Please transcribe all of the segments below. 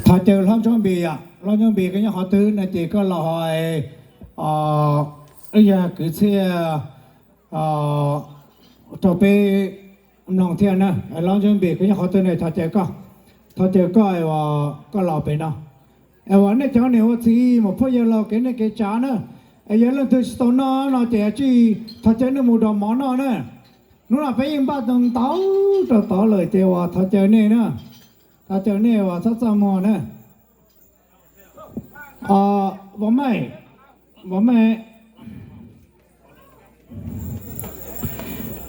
Thov caw hlob Ntsuab Npis, hlob Ntsuab Npis koj nyob qhov twg no ces koj los hais, wb yog kwv txhiaj rau peb mloog thiab na. Hlob Ntsuab Npis koj nyob qhov twg no, thov caw koj, thov caw koj, koj los pem no. Es uas nej cov niam ua txiv mus phooj ywg laus kev neej kev tsav na, es yog leej twg tsis tau noj no ces tsij thov caw nej mus dov mov noj na. Hnub no peb yeej npaj ntau rau tod lawm ces uas thov caw nej na, thov caw nej uas txhob txaj muag na. Vauv Mej, Vauv Mej,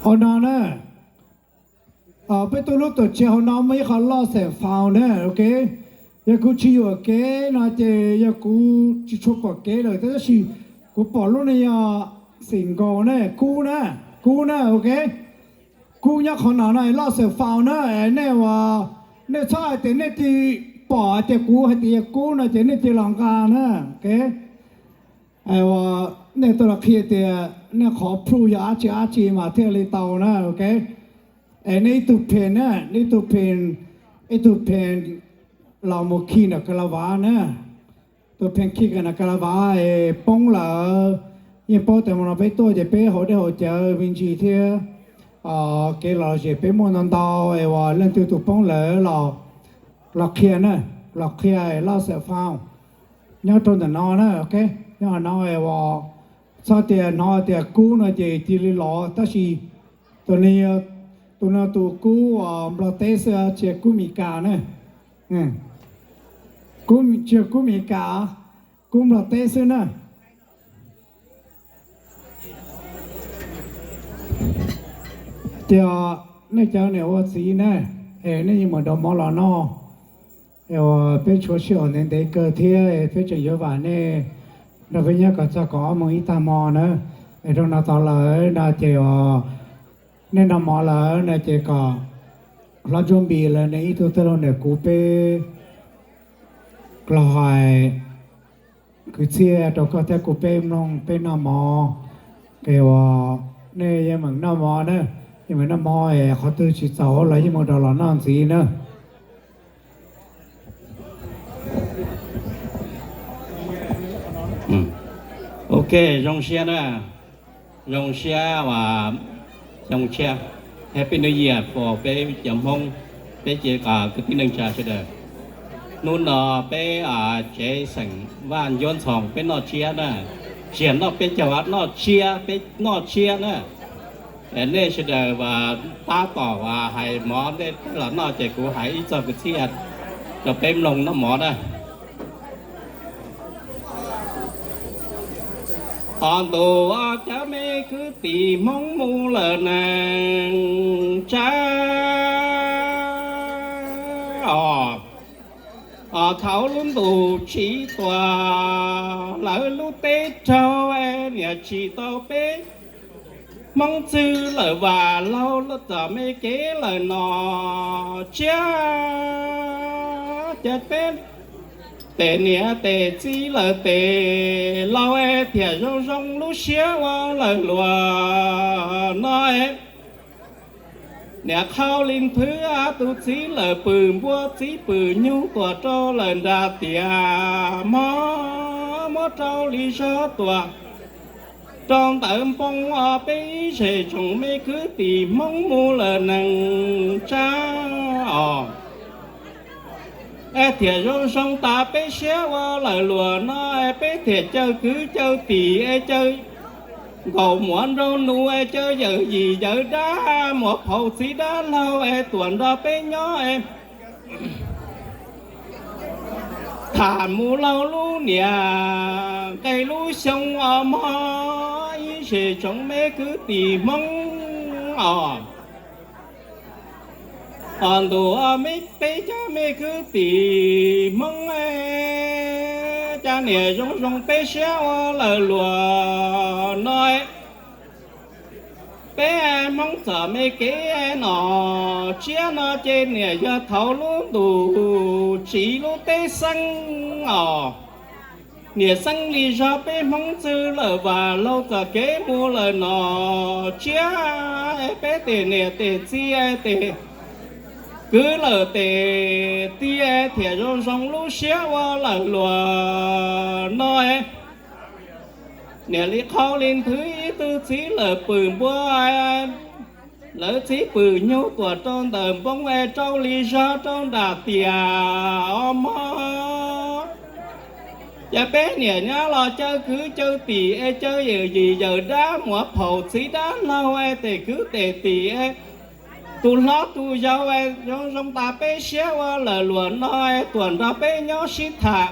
hauv no na, peb tuaj lub tuam tsev hauv no muaj ib qho loj xeem faus na, ok. Yog kuv tsis yuam kev no ces yog kuv tsis tshua pom kev lawm, tab sis kuv pom lub no yog xeem nkaus na, kub na, kub na, ok. Kub nyob qhov no na, loj xeem faus na, es nej uas, nej txhob hais tias nej tsis pom tias kuv hais tias yog kub no ces nej cia los nqa na, ok. Uas nej tuaj los qhia tias nej qhov proof yog dab tsi dab tsi mas thiaj li tau na, ok. Es nej ib tug phees na, nej ib tug phees, ib tug phees los mus khi ntawm ka la vav na, tus phees khi ntawm ka la vav es poob lawm. Yeej paub tias hmo no peb tuaj ces peb haus dej haus cawv me ntsis thiab, kev lom zem peb muaj ntau ntau, es uas leej twg tus poob lawm los, los qhia na, los qhia es loj xeem faus nyob rau ntawm no na, ok. Nyob no es uas txhob tias hnov tias kub no ces cia li los, tab sis tus, tus no tus kub uas Nplog teb xwb, tsis yog kub Mes Kas na, tsis yog kub Mes Kas, kub Nplog teb xwb na. Ces nej cov niam ua txiv na, es nej yeej mus dov mov los noj, es uas peb tshuav sij hawm ntev ntev kawg thiab, peb tseem yuav vam nej nrog peb nyob kom txog kaum ob moos ib tag hmo na. Es rau no tod lawm no ces uas nej noj mov lawm no ces kom hlob Ntsuab Npis lawv nws ib tug tij laug nrog kuv peb los hais kwv txhiaj rau koj thiab kuv peb mloog peb noj mov. Ces uas nej yeej meem noj mov na, yeej meem noj mov es qhov twg tsis txaus los yeej mus rau los noj ntxiv na. Ok, zoo siab na, zoo siab uas xyoo tshiab, Happy New Year for peb cov Hmoob, peb ces kwv tij neej tsa sawv daws. Hnub no peb tsev xeem Vaj Ncuab Ntxhoo peb noj tsiab na, tsis yog noj peb caug, noj tsiab, peb noj tsiab na. Nej sawv daws tab tom hais mov nej los noj ces kuv hais ib txoj kwv txhiaj rau peb mloog noj mov na. Os ntuj, cov me kwv tij Hmoob mus lawm neej tsa os. Thaum lub ntuj tsim tuam lawv lub teb raug, niam tsim tau peb Hmoob txwg lawm, Vam Laug txom me kev lawm no tsiab, ces peb tes niam tes txiv lawm tes laus es thiaj zoo zoo lub siab ua lawm luag no es. Niam qhau li nphwv tus txiv lawm, pwm npua txiv pwm nyug tuam rau lawm nram tiaj mog, muab rau li zog tuam rau ntawm npoo os. Peb ib zej tsoom me kwv tij Hmoob mus lawm neej tsa os, es thiaj zoo zoo tas peb siab ua lawm luag no es peb thiaj caw kwv caw tij es caw nkaus muam nraug nus es caw yawm yij yawm dab, muam phauj txiv dab laug es tuaj nrog peb nyob es tham mus laug lub niam nqe lub xyoo os mog, ib zej tsoom me kwv tij Hmoob os. Os ntuj, peb cov me kwv tij Hmoob, cov niam zoo zoo peb siab ua lawm luag no. Peb Hmoob txom me kev nom tsiab no ces niam yog thaum lub ntuj tsim lub teb xeeb os. Niam xeeb li zog peb Hmoob txwg lawm, Vam Laug txoj kev mus lawm nom tsiab, peb tes niam tes txiv tes Kwv lawm tes ti thiaj zoo zoo lub siab ua lawm luag no. Niam li qhau li nthwv ib tug txiv lawm pwm npua, lawv txiv pwm nyuj tuam rau ntawm npoo es rau li zog rau nram tiam os mog. Ces peb niam nyob los caw kwv caw tij es caw yawm yim yawm dab muam phaum txiv dab laug es tes kwv tes tij es tus hlob tus yau es zoo zoo tas peb siab ua lawm luag no es tuaj nrog peb nyob sib tham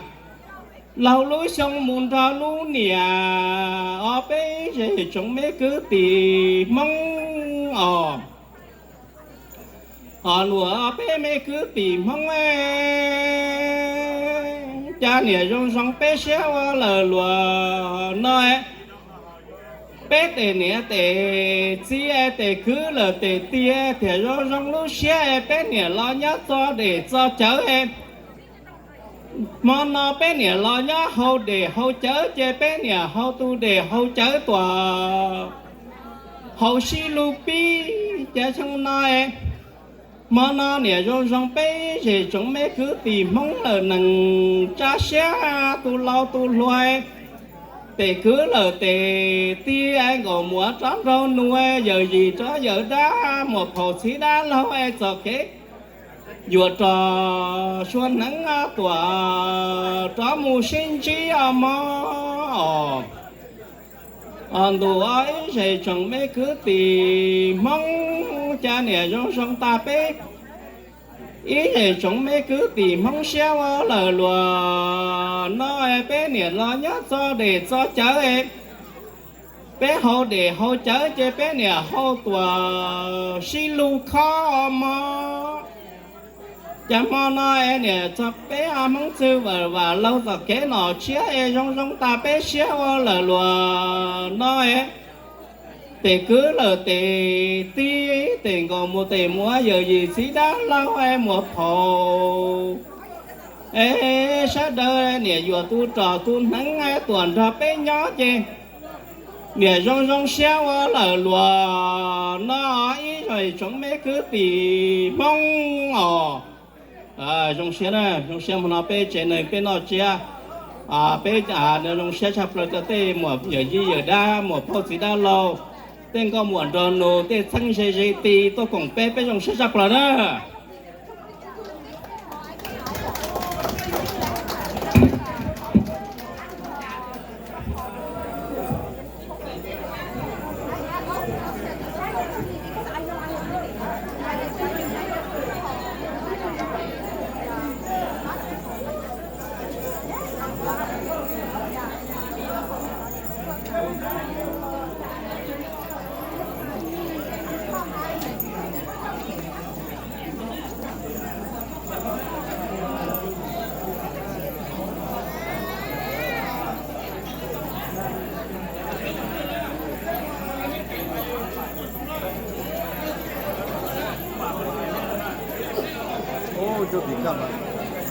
laug lub xyoo mus nrog lub niam os peb ib zej tsoom me kwv tij Hmoob os. Os luag peb me kwv tij Hmoob, cas niam zoo zoo peb siab ua lawm luag no. Peb tes niam tes txiv tes kwv lawm tes ti thiaj zoo zoo lub siab es peb niam los nyob txog dej txog cawv. Hmo no peb niam los nyob hauv dej hauv cawv ces peb niam hauv tus dej hauv cawv tuaj hauv sib lug pib ces xyoo no es hmo no niam zoo zoo peb zej tsoom me kwv tij Hmoob lawm neeg tsa siab tus laus tus hluas, tes kwv lawm tes ti es nkauj muam rov nraug nus, yawm yij rov yawm dab muam phaum txiv dab laug es txoj kev yuav rov suav hneev tuaj rov mus sib ntsib os mog. Os ntuj, ib zej tsoom me kwv tij Hmoob, cas niam zoo zoo tas peb ib zej tsoom me kwv tij Hmoob siab ua lawm luag no. Peb niam los nyob txog dej txog cawv, peb hauv dej hauv cawv ces peb niam hauv tuaj sib lug khob mog. Cas hmo no es niam txog peb Hmoob txwg vam laug txoj kev nom tshiab es zoo zoo tas peb siab ua lawm luag no es tes kwv lawm tes ti, tes nkauj muam tes muam yawm yij txiv dab laug es muam phaum es sawv daws niam yuav tus roj tus hneev es tuaj nrog peb nyob ces niam zoo zoo siab ua lawm luag no. Ib zej tsoom me kwv tij Hmoob os, zoo siab na, zoo siab hmo no peb tsev neeg peb noj tsiab, peb zoo siab tshaj plaws rau tej muam yawm yij yawm dab muam phauj txiv dab laug, tej nkauj muam nraug nus, tej txheeb ze ze ti tuaj koom peb, peb zoo siab tshaj plaws na.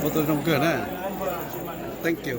Ua tau zoo kawg na. Thank you.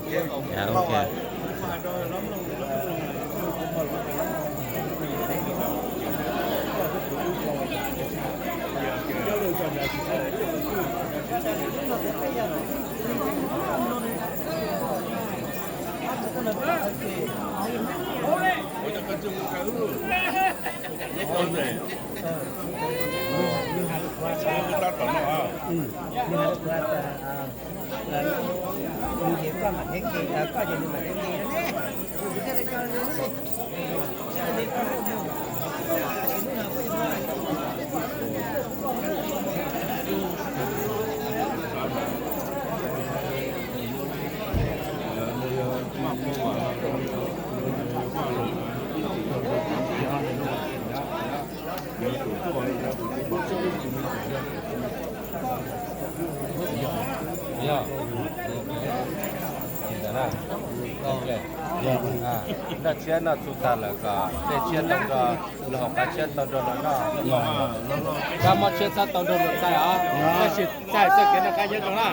Noj tsiab noj txug tag lawm kom tej tsiab tau nrog luag hauv qab, tsiab tau nrog luag noj. Kab mob tsiab txhob tau nrog luag txaij os, tab sis txaij txoj kev noj qab nyob zoo na.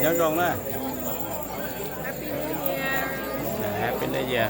Nyob zoo na. Happy New Year.